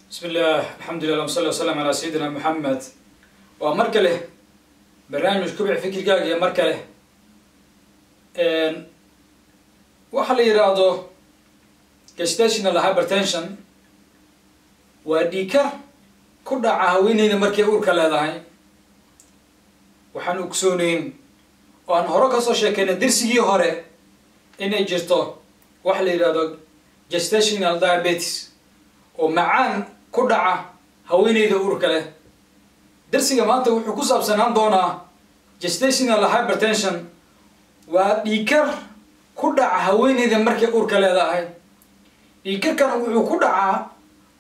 Bismillaah, alxamdulilah, allahuma salli wasalam calaa sayidina Maxamed. Waa mar kale barnaamij Kubic Fikirkaaga iyo mar kale waxa la yidhaahdo gestational hypertension. Waa dhiigkar ku dhaca haweeneyda markay uurka leedahay. Waxaan ogsooneyn oo aan hore kasoo sheekeynay dersigii hore inay jirto waxa la yidhahdo gestational diabetes oo macaan ku dhaca haweeneyda uurka leh. Dersiga maanta wuxuu ku saabsanaan doonaa gestational hypertension, waa dhiigkar ku dhaca haweeneyda markay uurka leedahay. Dhiigkarkan wuxuu ku dhacaa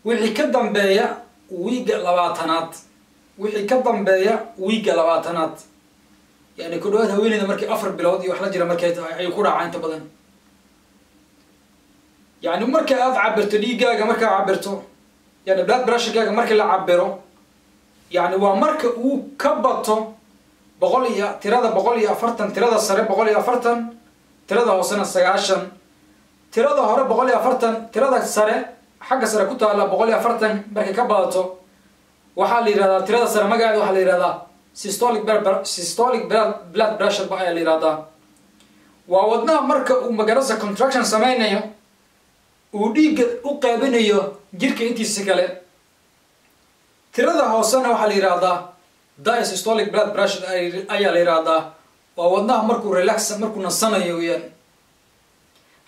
wixii ka dambeeya wiigga 20aad, wixii ka dambeeya wiigga 20aad, yani ku dhawaad haweeneyda markay 4 bilood iyo wax la jira markay tahay ayuu ku dhacaa inta badan. Yani marka aad cabirto dhiiggaaga, markaa cabirto, yani blood pressurekaaga marka la cabiro, yani waa marka uu ka bato boqol iyo tirada 140, tirada sare 140, tirada hoosena 90. Tirada hore 140, tirada sare, xagga sare ku taalla 140 markay ka badato, waxaa la yihahdaa tirada sare magaceeda waxaa la yihahdaa systolic blood pressure ba ayaa la yihahdaa. Waa wadnaha marka uu magarasa contraction sameynayo, uu dhiigga u qaybinayo jirka intiisa kale. Tirada hoosena waxaa la yihahdaa diastolic blood pressure ayaa la yihahdaa. Waa wadnaha markuu relax, markuu nasanayo weyaan.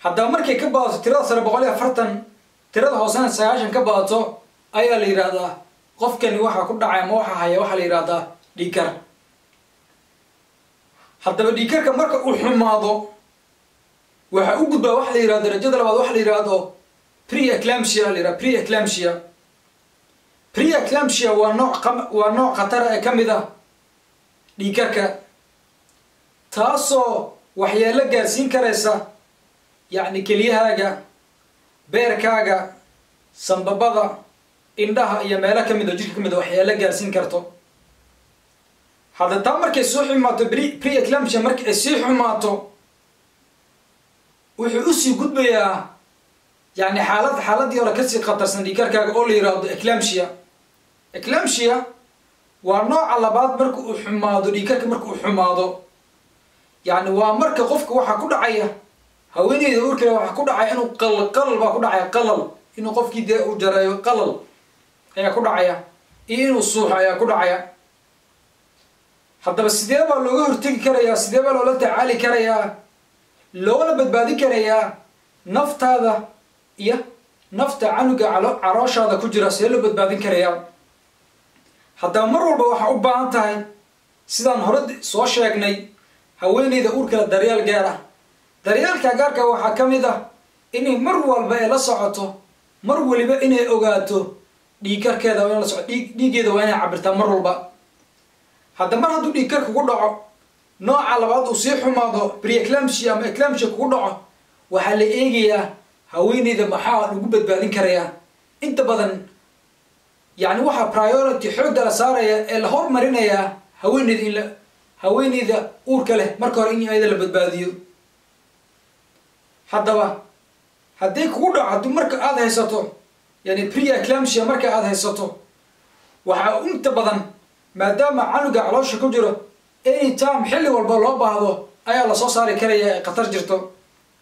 Haddaba markay ka badato tirada sare 140, tirada hoosena 90 ka badato, ayaa la yihahdaa qofkani waxaa ku dhacay ama waxa haya waxaa la yihahdaa dhiigkar. Haddaba dhiigkarka marka uu xumaado waxa u gudbaa waxa la yihahdo darajada labaad, waxa la yihahdo pre-eclampsia la yihahdo. Pre-eclampsia waa nooc khatara ee ka mid ah dhiigkarka, taasoo waxyeelo gaarsiin karaysa yacni keliyahaaga, beerkaaga, sambabada, indhaha iyo meelo kamid oo jirka kamid a waxyeelo gaarsiin karto. Hadda taa markay soo xumaato, pre-eclampsia marka ay sii xumaato, wuxuu usii gudbayaa yani xaaladii hore kasii khatarsan dhiigkarkaaga oo la yihahdo eclampsia. Eclampsia waa nooca labaad marka uu xumaado dhiigkarka. Marka uu xumaado, yani waa marka qofka waxaa ku dhacaya, haweeneyda uurkale waxaa ku dhacaya inuu qalal baa ku dhacaya, qalal inuu qofkii dee uu jareeyo, qalal ayaa ku dhacaya iyo inuu suuxo ayaa ku dhacaya. Haddaba sidee baa looga hortegi karayaa? Sidee baa loola tacaali karayaa, loona badbaadin karayaa naftaada iyo nafta canuga calooshaada ku jira? Sidee loo badbaadin karayaa? Haddaba mar walba waxaa u baahan tahay, sidaan hore soo sheegnay, haweeneyda uurkale daryeel gaar ah. Daryeelka gaarka waxaa ka mid ah inay mar walba ee la socoto, mar waliba inay ogaato dhiigkarkeeda, waa in la soco dhiiggeeda, waa inay cabirtaa mar walba. Hadda mar hadduu dhiigkar kugu dhaco, nooca labaad uu sii xumaado, pre-eclampsia ama eclampsia kugu dhaco, waxaa la eegayaa haweeneyda maxaa lagu badbaadin karayaa. Inta badan yani waxaa priority xoogga la saaraya ee la hormarinayaa haweeneyda, in la haweeneyda uurka leh marka hore in ayada la badbaadiyo. Haddaba haddii kugu dhaco, haddii marka aada haysato yani pre-eclampsia marka aada haysato, waxaa inta badan, maadaama canuga caloosha ku jiro anytime, xilli walba loo baahdo ayaa lasoo saari karaya ay khatar jirto,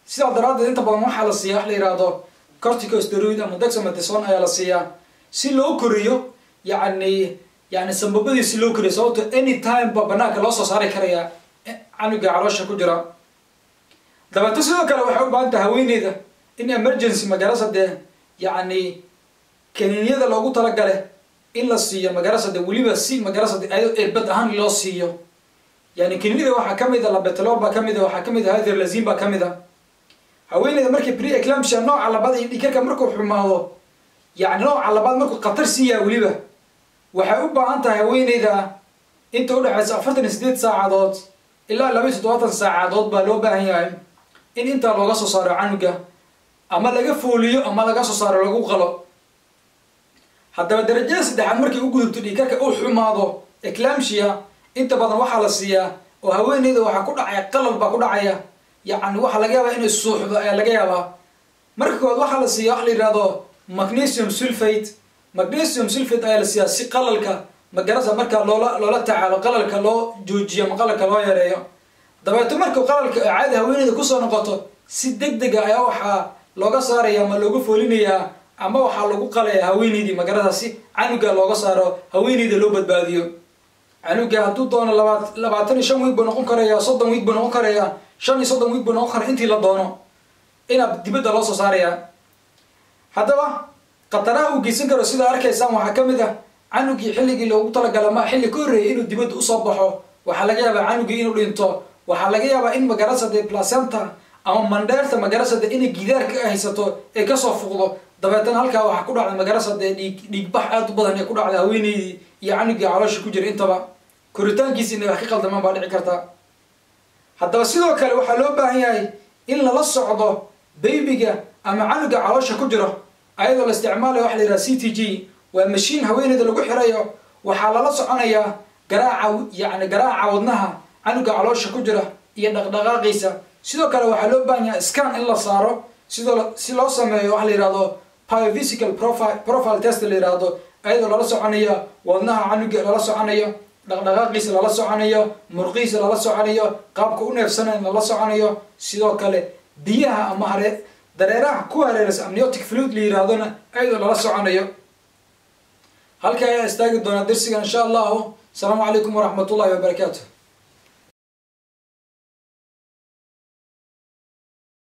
sidaa daraaddeed inta badan waxaa la siiya wax la yihahdo corticosteroid ama dexamethasone ayaa la siiyaa si loo koriyo yani sambabadii si loo koriyo, sababto anytime ba banaanka loo soo saari karaya canuga caloosha ku jira. Dabeeto sidoo kale waxay u baahan tahay haweeneyda in emergency magarasa dee yacni kaniiniyada loogu talagale in la siiyo, magarasa dee weliba si magarasa de ayadoo irbad ahaan loo siiyo. Yani kaniiniyada waxaa kamid a labetalol baa kamid a, waxaa kamid a hydralazine baa kamid a. Haweeneyda markii pre-eclampsia nooca labaad iyo dhiigkarka markuu xumaado, yani nooca labaad markuu khatar siiyaa weliba, waxay u baahan tahay haweeneyda inta udhexaysa 48 saacadood ilaa 72 saacadood baa loo baahan yahay in intaa looga soo saaro canuga, ama laga fooliyo ama laga soo saaro, lagu qalo. Haddaba darajada saddexaad markay u gudubto, dhiigkarka uu xumaado, eclampsia, inta badan waxaa la siiyaa oo haweeneyda waxaa ku dhacaya qalal baa ku dhacaya, yacni waxaa laga yaabaa inay suuxdo ayaa laga yaabaa. Marka koowaad waxaa la siiya wax la yihahdo magnesium sulfate. Magnesium sulfate ayaa la siiyaa si qalalka magarasa markaa loola tacaalo, qalalka loo joojiyo ama qalalka loo yareeyo. Dabeeto markuu qalalka caadi haweeneyda kusoo noqoto, si deg dega ayaa waxaa looga saaraya ama loogu foolinayaa ama waxaa lagu qalaya haweeneydii magarasa si canuga looga saaro, haweeneyda loo badbaadiyo. Canuga hadduu doono 25 week buu noqon karayaa, 30 week buu noqon karayaa, 35 week buu noqon karaya, intii la doono inaa dibadda loo soo saarayaa. Haddaba khataraha uu geysan karo sidaa arkaysaan waxaa ka mid ah canugii xilligii loogu talagala ma xilli ka horreeyay inuu dibadda usoo baxo. Waxaa laga yaabaa canugii inuu dhinto. Waxaa laga yaabaa in magarasade placenta ama mandheerta magarasade inay gidaarka haysato ay kasoo fuqdo. Dabeetana halkaa waxaa ku dhacda magarasade dhiigbax aad u badan ee ku dhacda haweeneydii iyo canugii caloosha ku jira. Intaba koritaankiisa inay wax ka qaldamaan baa dhici karta. Haddaba sidoo kale waxaa loo baahan yahay in lala socdo babyga ama canuga caloosha ku jiro, ayadoo la isticmaalayo waxa la yidhaha CTG. Waa mashiin haweeneyda lagu xirayo. Waxaa lala soconayaa garaaca, yacni garaaca wadnaha canuga caloosha ku jira iyo dhaqdhaqaaqiisa. Sidoo kale waxaa loo baahan yahay scan in la saaro sidoo si loo sameeyo waxa la yidhahdo biophysical profile test la yidhaahdo, ayadoo lala soconayo wadnaha canuga, lala soconayo dhaqdhaqaaqiisa, lala soconayo murqihiisa, lala soconayo qaabka u neefsanayo lala soconayo. Sidoo kale biyaha ama dareeraha ku hareeraysa, amniotic fluid la yidhahdona, ayadoo lala soconayo. Halka ayaa istaagi doonaa darsiga, insha allahu. Asalaamu calaykum waraxmatullahi wabarakaatu.